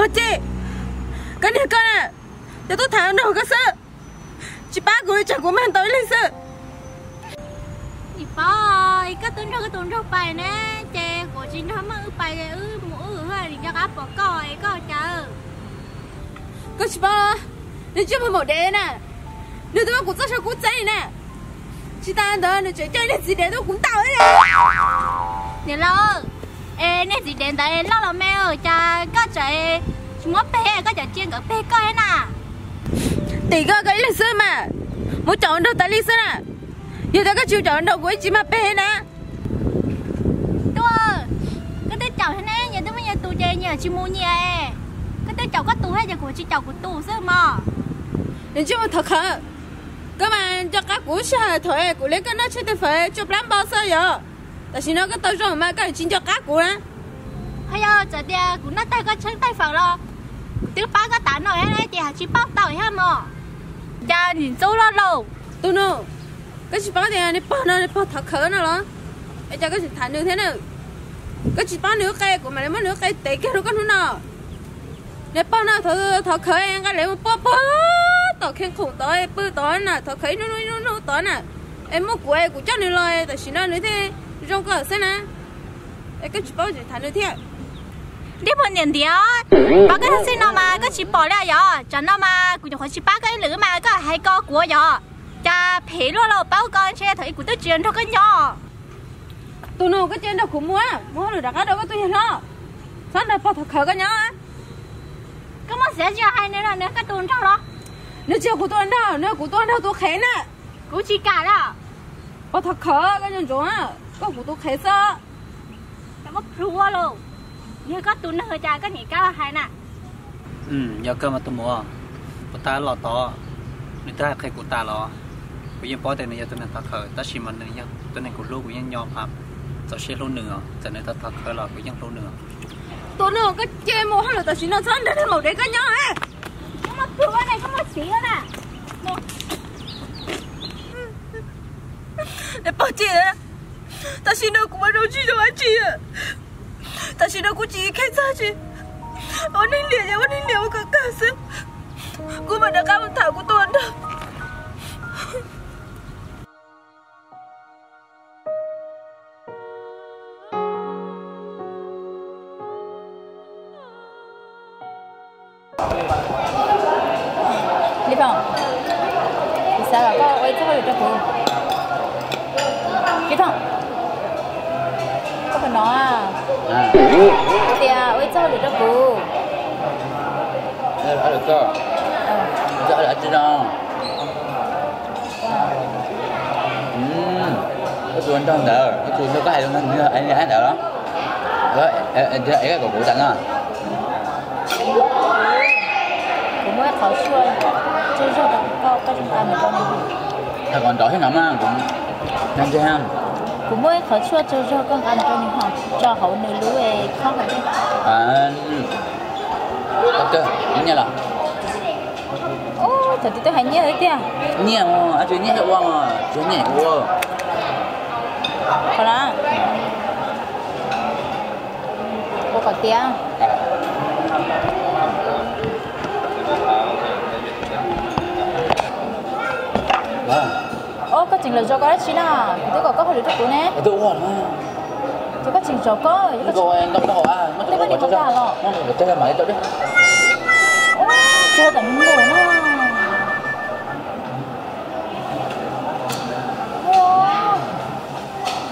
Pog Ci, koj niag koj na, cov tub tham nrog koj xwb, tsis pab kuv tsam kuv mag ntau ib leeg xwb. Tsis paub, koj twb nrog koj tus nraug pais ne, ces kuv tsis nrog maj wb pais, wb mus wb nco qab pom koj es koj cas. Koj tsis paub, nws tsis muaj maum dev na, nws twb muab kuv txoj saw kub txeeb na. Tsis tas ntawd nws tseem coj niag txiv dev tuaj kuv ntaus. Niam laus, es niag txiv dev ntawd loj los me, cas koj tseem tsis muab peg, koj cov cia nkawd peg koj thiab na. Tim koj koj ib leeg xwb mas, muab caum nrog tas li xwb na. Yog tias koj tsis caum nrog kuv ib tsis mag peg na. Tuaj, koj twb caum thiab ne, nyias twb muaj nyias tus ces nyias tsis mus nyias. Koj twb caum koj tus thiab ces kuv tsis caum kuv tus xwb mog. Nws tsis mus thov khawv, koj mas nco qab kuv sij hawm thaum kuv li koj noj tsheb tej fawm tsuas plab npau xwb yog. Tam sim no koj tau zoo mas koj tsis nco qab kuv na. Ho yog txawm tias kuv noj tag koj tsheb tej fawm los kuv twb pab koj tas no thiab ces hais tsis paub tau thiab mog. Cas nim ntxub loj lauj. Tus nus, koj tsis paub tias nws pog no nws pog thov khawv no los? Es cas koj tseem tham nws thiab na? Koj tsis paub nws lub qe, kuv mam li muab nws lub qe tev kiag rau koj hnub no. Nws pog no thov khawv nqa lawv mus puab puag tom kheej khoom tod, pw tod na, thov khawv ib hnub hnub ib hnub hnub tod na. Es muaj kuv es kuv coj nws los tam sim no nws thiaj zoo koj xwb na. Es koj tsis paub tseem tham nws thiab. Ntiag pog niam ntiav, pab koj tag xij no mas koj tsis pom li yog? Tsam no mas kuv nyuam qhuav tsis pab koj ib lwm mas koj hais ko kuv yog? Cas phem luaj lauj, paub ko ntshe thaum ub kuv twb tsis nrog koj nyob. Tus nus, koj cia nrog kuv mus, mus hauj lwm rov qab rau koj tus niag hlob, txhob nrog pog thov khawv koj nyob. Koj muaj xiav tsis hais nws los nws koj tus nraug los? Nws tsis yog kuv tus nraug, nws yog kuv tus nraug tus qhev na. Kuv tsis kam li. Pog thov khawv koj nco ntsoov, koj kuv tus qhev xwb. Koj muab plhu ua los, yog koj tus neeg cas koj nim kab los hais na. Yog kawg mas tus muam, puas tas los tod, nws twb hais qhia kuv tas los? Kuv yeej paub tias nws yog tus neeg thov khawv tab sis mas nws yog tus neeg kuv hlub, kuv yeej nco qab txaus siab hlub nws os, txawm nws thov khawv los kuv yeej hlub nws. Tus nus, koj cia mus hauj lwm tam sim no, txhob nrog niag maum dev koj nyob. Koj muaj plhu ne, koj muaj xiv na. Pog Ci, tam sim no kuv mas zoo tsis zoo dab tsi. Tam sim no kuv tsis kheev txog tsis, ua neeg liam ces ua neeg liam ua kom kawg xwb. Kuv mam rov qab mus tham kuv tus nraug. Li Phong, kuv xav kom koj ua ib txoj hauj lwm rau kuv. Li Phong, koj puas hnov tias ua ib txoj hauj lwm rau kuv? Hauj lwm koj, ua txoj hauj lwm dab tsi no? Koj tus nraug ntawd, koj tus nraug koj hais rau nws ntawd los? Es koj kom kuv tas no. Kuv muaj ib qhov tshuaj tsaug zog rau koj, koj nqa mus rau nws. Hais kom nrov thiab no mas, kuv ntseg. Kuv muaj ib qhov tshuaj tsaug zog, koj nqa mus rau nws ho tso hauv nws lub khob hauv. Koj kawg, nyiaj los? Ub, thaum twg twb hais nyiaj tiag. Nyiaj, tsis nyiaj ua, tsis nyiaj ua. Qhov no, ua kom tiav. Ub, koj tseem los zov koj dab tsi na? Kuv twb kom koj hauj lwm rau kuv ne. Ces koj tseem zov koj, koj niam koj tas los. Ub, tsuag tam nws mus na.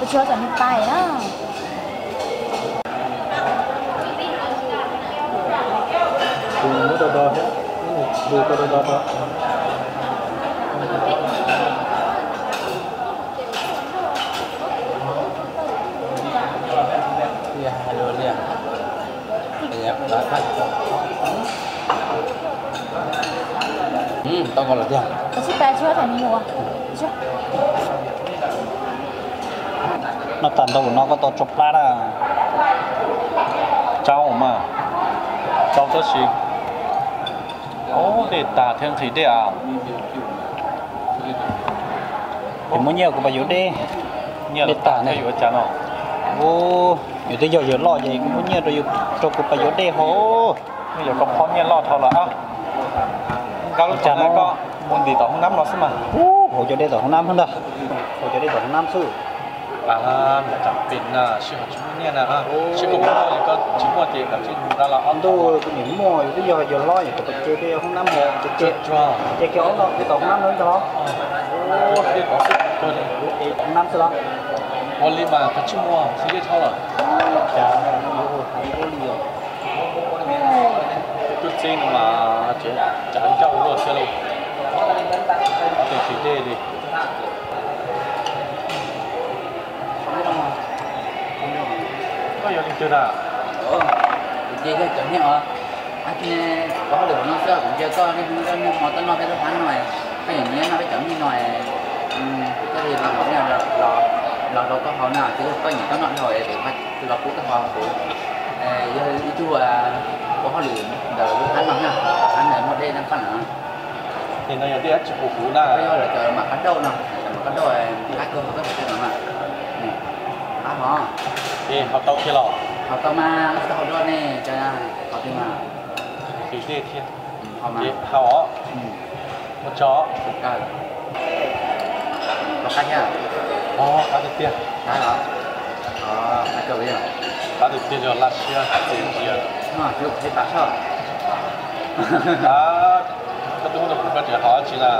Ub, tsuag tam nws pais na. Tau koj los tiag. Noj tag ntau no koj tau tsau plab na. Tsau mas, tsau tab sis, ub, dej tag thiab nqhis dej a. Kuv muab nyiaj kuv pais yuav dej. Dej tag ne. Ub, yus twb yog yawg loj ces kuv muab nyiaj rau yus, rau kuv pais yuav dej hauv. Yog koj phob nyiaj loj dhau los, nkag lub tsam no koj mus ntim tom hoob nab no xwb mas. Hauv cov dej tom hoob nab ntag. Hauv cov dej tom hoob nab xwb. Tam pem na sij hawm tsis muaj nyiaj na, sib koj muaj, koj tsis muaj ces kav tsij mus nkag los ob ntuj, kuv nim muaj, yus twb yog yawg hlob, yus tus pes tsawg, peb hoob nab hauv ces ces kiag ob no kuv tom hoob nab no ntag los. Hoob nab xwb los. Ua li mas kav tsij muaj xwb dej dhau lawm. Cas yuav ua hais ua li os. Tub txib no mas tseem cav ncauj luaj thiab lauj. Tus txiv dej li. Koj yog leej twg na? Kuv ces yog cov niag os, kuv hauj lwm no xwb, kuv ntsia koj niaj hnub niaj hmo tuaj noj peb lub hab no, koj nyiam nyiam noj peb cov mij no, kuv thiaj li los los rau koj haus na, ces yog koj nyiam koj noj dhau es kuv los pub koj haus, kuv yog ib tug ua hauj lwm ntawm lub hab no na, hab no muaj dej naj faj na. Ces no yog dej dab tsi huv huv na? Yog lawv cov mam qab dauj no, cov mam qab dauj qab kawg koj hais tej no na. Qab hov. Es haus tau kiag los? Haus tau mas, tau haus dua ne, haus tiag mas. Haus os. Ua tsaug. Qab thiab. Qab tiag tiag. Qab tiag tiag, yog laj siab txias ntsia. Koj twb muab rau kuv koj tseem haus dab tsi na?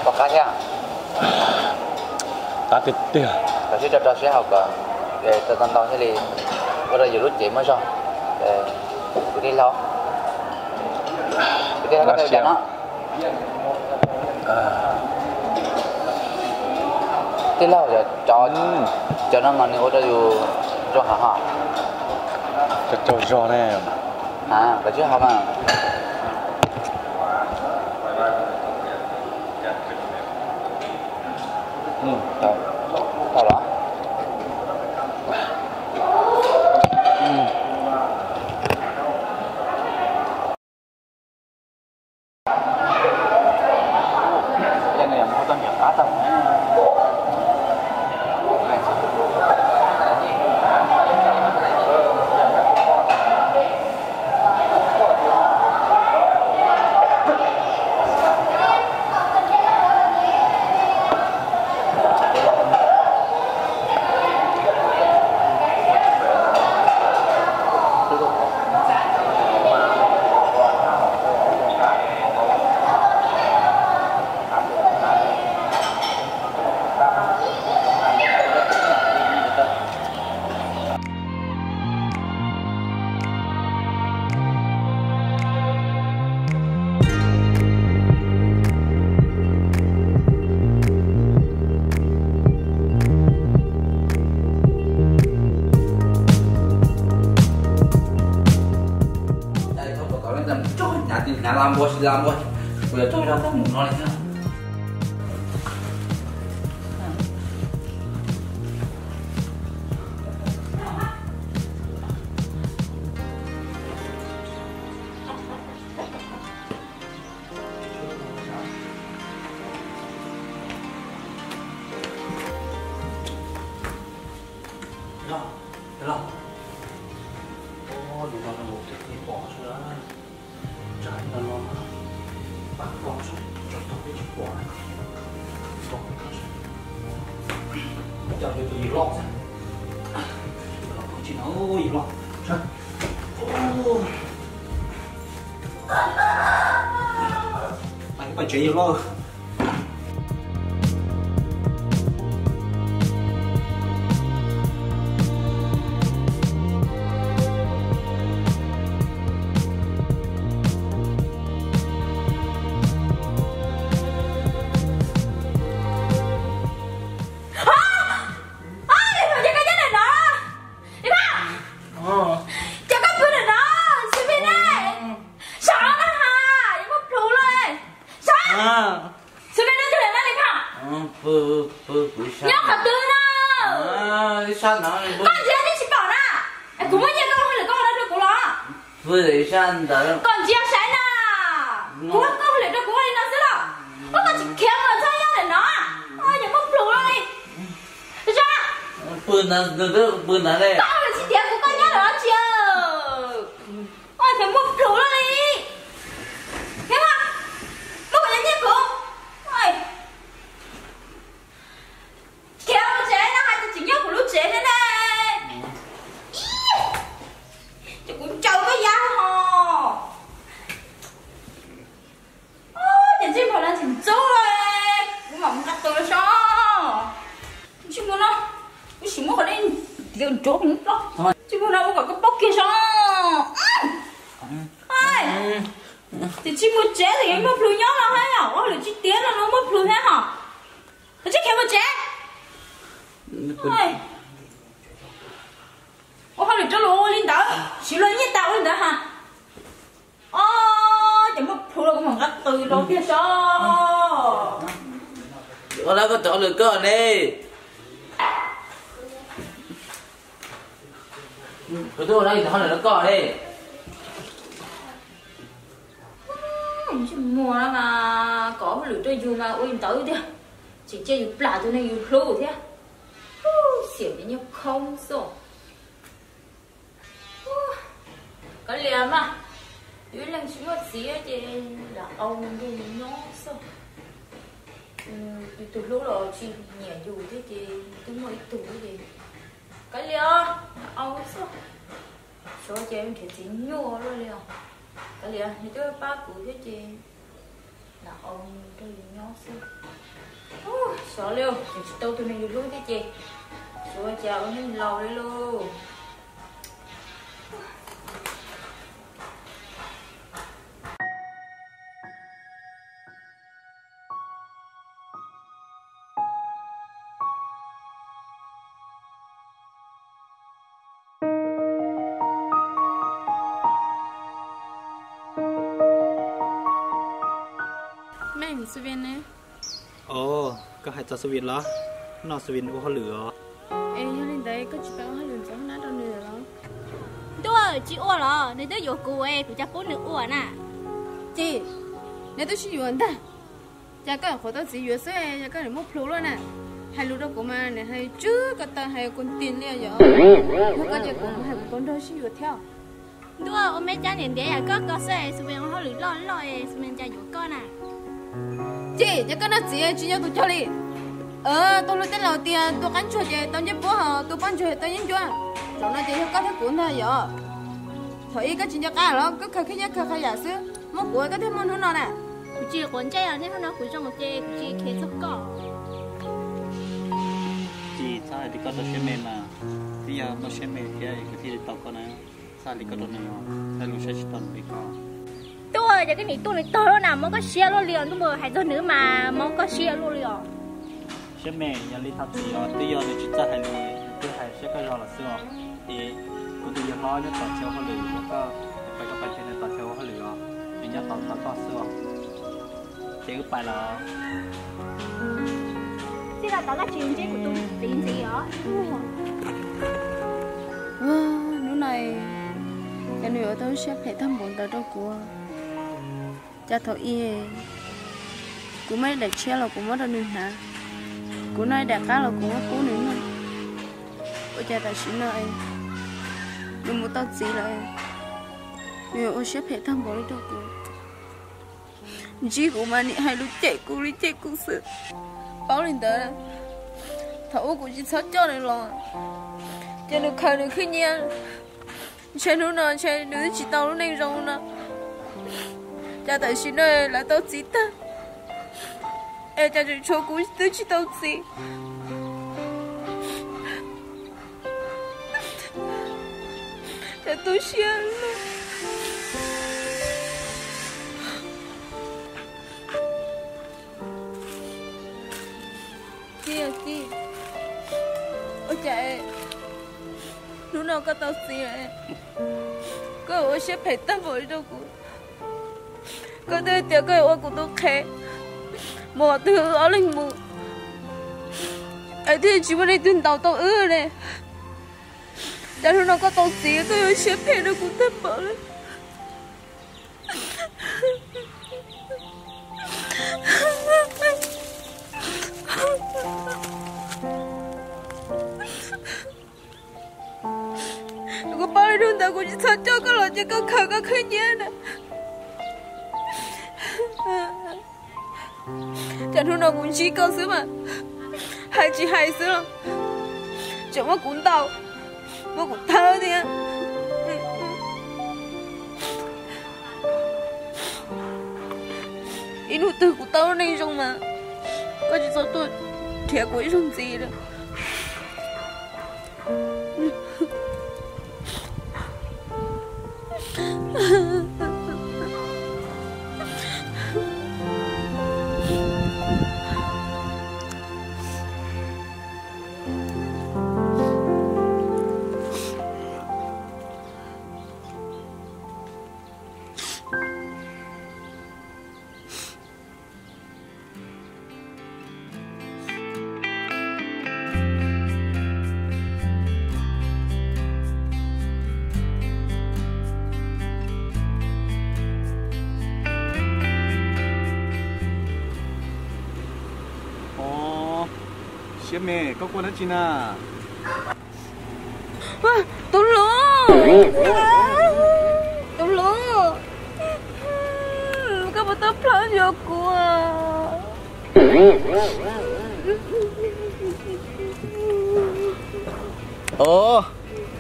Pom qab thiab. Qab tiag tiag. Koj sib tso rau siab haus kom tau ntau thiaj li ua rau yus lub cev muaj zog. Kuv tij laug, kuv tij laug koj cas no? Tij laug, cov no mas nws ua rau yus zoo heev hos. Cov tsaug zog ne. Koj tsis haus mas. Tau los? Hnyav la npua, hnyav la npua, kuv yuav tsaug zog tau mus no li thiab. Los, los. Ua, lus no rau kuv thiaj li pom xwb na. Tsam no no pab koj tso tau peb tsis pom na. Coj tus yim loj xwb. Los tsis no yim loj. Pais tsev yim loj. Ces koj pw ntawm no, xws li ne, sav na ha, yuav muaj plhus lawm, sav. Xws li ne, tus ntawm no li pham, nyob qhov twg na? Koj ntsia twb tsis pom na. Kuv muab nyiaj koj ua hauj lwm koj ua no rau kuv los? Koj ntsia saib na, kuv ua koj hauj lwm rau kuv ua li no xwb los? Ua koj tsis khiav mus txhob nyob ntawm no, yuav muaj plhus lawm li. Pw ntawd, pw ntawd li. Koj hauj lwm tsis tiav kuv, koj nyob ntawm no tsis Ces muaj plhus lawm li. Nyob mas, muab kuv cov nyiaj kuv. Khiav mus tsev, no hais tias tsis nyob kuv lub tsev thiab ne. Ces kuv ncaws koj ya hos. Ces txij npaum no tsis ntxub, kuv mam mus nqa tus los so. Tsis mus no, kuv sim muab qhov dej ntiav nrov kuv ploj. Tsis mus no ua kom koj paub kiag so. Ces tsis mus tsev ces yuav muaj plhus nyob los hab, ua hauj lwm tsis tiav no los muaj plhus thiab hos. Koj tsis khiav mus tsev. Ua hauj lwm rau luag ua li ntawd, siv luag nyiaj tas ua li ntawd hos. Os, ces muaj plhus los kuv mam nqa tus rau tiag so. Ua dab koj tus hauj lwm koj ne. Kuv twb ua dab tus hauj lwm koj ne. Tsis muaj mas kom hauj lwm rau yus mas ua li ntawd tiag. Tseem cia yus plam tus neeg yus hlub thiab. Xiam ces nyob khoob xwb. Kav liam mas, yus ib leeg tsis muaj txiv ces lam au nrog yus nyob xwb. Yus tus hlub los tsis nyiam yus thiab ces twb muaj ib tug thiab ces kav liam, lam au xwb. Xyov ces nrhiav txiv nyuaj luaj li os. Kav liam, nws twb pab kuv thiab ces lam au nrog yus nyob xwb. Xyov li, tseem tsis tau tus neeg yus hlub thiab ces xyov cas ua neej laus li lauj. Meej, Xu Vin ne? Os, koj hais txog Xu Vin los? Noj Xu Vin ua hauj lwm os. Es yog li ntawd koj tsis pab ua hauj lwm ntxuav nab rau nws los? Ntuj, tsis ua los nws twb yuav kuv es kuv cas pub nws ua na. Ces nws twb sib yuav ntag. Cas koj nyuam qhuav tau txiv yuav xwb, yog koj niam muaj plhus luaj na. Hais lus rau kuv mas niam hais tsw ko taw hais kuv nti li yom. Yog koj ces kuv hais kuv tau nrog sib yuav thiab. Ntuj, ua me cas niam ntiav yam koj ko xwb, Xu Vin ua hauj lwm loj loj, Xu Vin cas yuav koj na. Ces yog koj noj txiv tsis nco tus cog li. Tau luag tej laus tias tus qab ntsuag ces tau ncej puab, ho tus poj ntsuag tau ncej ncuab. Zaum no ces yog koj thiab kuv ntag yom. Thaum ub koj tsis nco qab los koj khaws khib nyiab khaws qhov yam xwb, muaj kuv koj thiaj muaj hnub no na. Kuv tsis quav ntsej os, niaj hnub no kuv zoo ces kuv tsis kheev txog koj. Tsis txhob hais li koj rau siab me mas, twb yog muaj siab me thiab kuv thiaj li tau koj na. Txhob hais li koj rau nws, hais lus saib tsis tau nws li koj. Ntuj, ces koj nim tuaj nws tog lub na, mob koj siab luaj li os, ntuj, hais txog nws mas mob koj siab luaj li os. Siab me, yog li thov txim os, twb yog nws tsis txawj hais lus, nws twb hais siab koj zog los xwb os. Es kuv tus yawg hlob nyob tom chaw ua hauj lwm, yog koj pais koj pais nrhiav nws tom chaw ua hauj lwm os, nws nyob tom ntawm koj xwb os. Ces wb pais lawm. Txij no tod koj tsis ntsib kuv tus txiv ntxiv os. Hnub no ces nws yuav tau siab phem tag npaum ntawd rau kuv. Cas thaum ub kuv muaj ib daim tshiab los kuv muab rau nws hnav, kuv noj ib daim qab los kuv muab pub nws noj. Ua cas tam sim no nws mus tau txiv lawm, nws yuav ua siab phem tag npaum li rau kuv. Ntsib kuv mas nim hais lus cem kuv li cem kuv xwb. Paub li ntawd, thaum ub kuv tsis txhob coj nws los, ces nws khaws nws khib nyiab. Ntshe hnub no ntshe nws twb tsis tau lub neej zoo no. Cas tam sim no lawv tau txiv tag, es cas tseem tshuav kuv twb tsis tau txiv. Cas tu siab. Txiv, txiv, ua cas hnub no koj tau txiv lawm, koj ua siab phem tag npaum li rau kuv. Koj twb tias koj yuav ua kuv tus qhev mus qhov twg wb ob leeg mus, es thiaj tsis muaj leej twg ntaus tau wb ne. Cas hnub no koj tau txiv koj yuav siab phem rau kuv tag npaum li. Paub li hnub ntawd kuv tsis txhob coj koj los ces koj khaws koj khwb nyiab na. Cas hnub no kuv ntsib koj xwb mas hais tsis hais xwb los tseem muab kuv ntaus, muab kuv thawb thiab. Ib hnub twg kuv tau lub neej zoo mas koj tsis txhob tuaj nrhiav kuv ib zaug ntxiv lawm. Siab me, koj quaj dab tsi na? Tus hlub, tus hlub, koj puas tau plhov ncua kuv?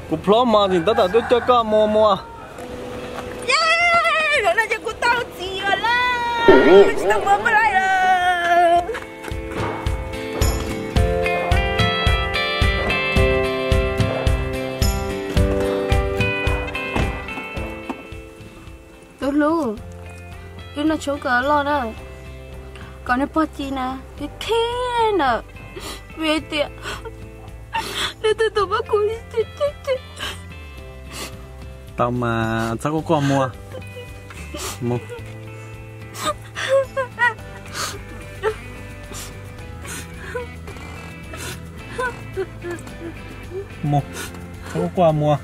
Kuv plhov mas tseem tab tom tuaj coj koj mus muag. Zaum no ces kuv tau txiv lawm, tsis tau muaj poj laib lawm. Tus hlub, wb noj tshoob kom loj na, kom nws pog ci na, thiab thiab na, vim tias nws twb tus pab kuv. Tau mas txhob quaj quaj muag. Mus. Mus, txhob quaj quaj muag.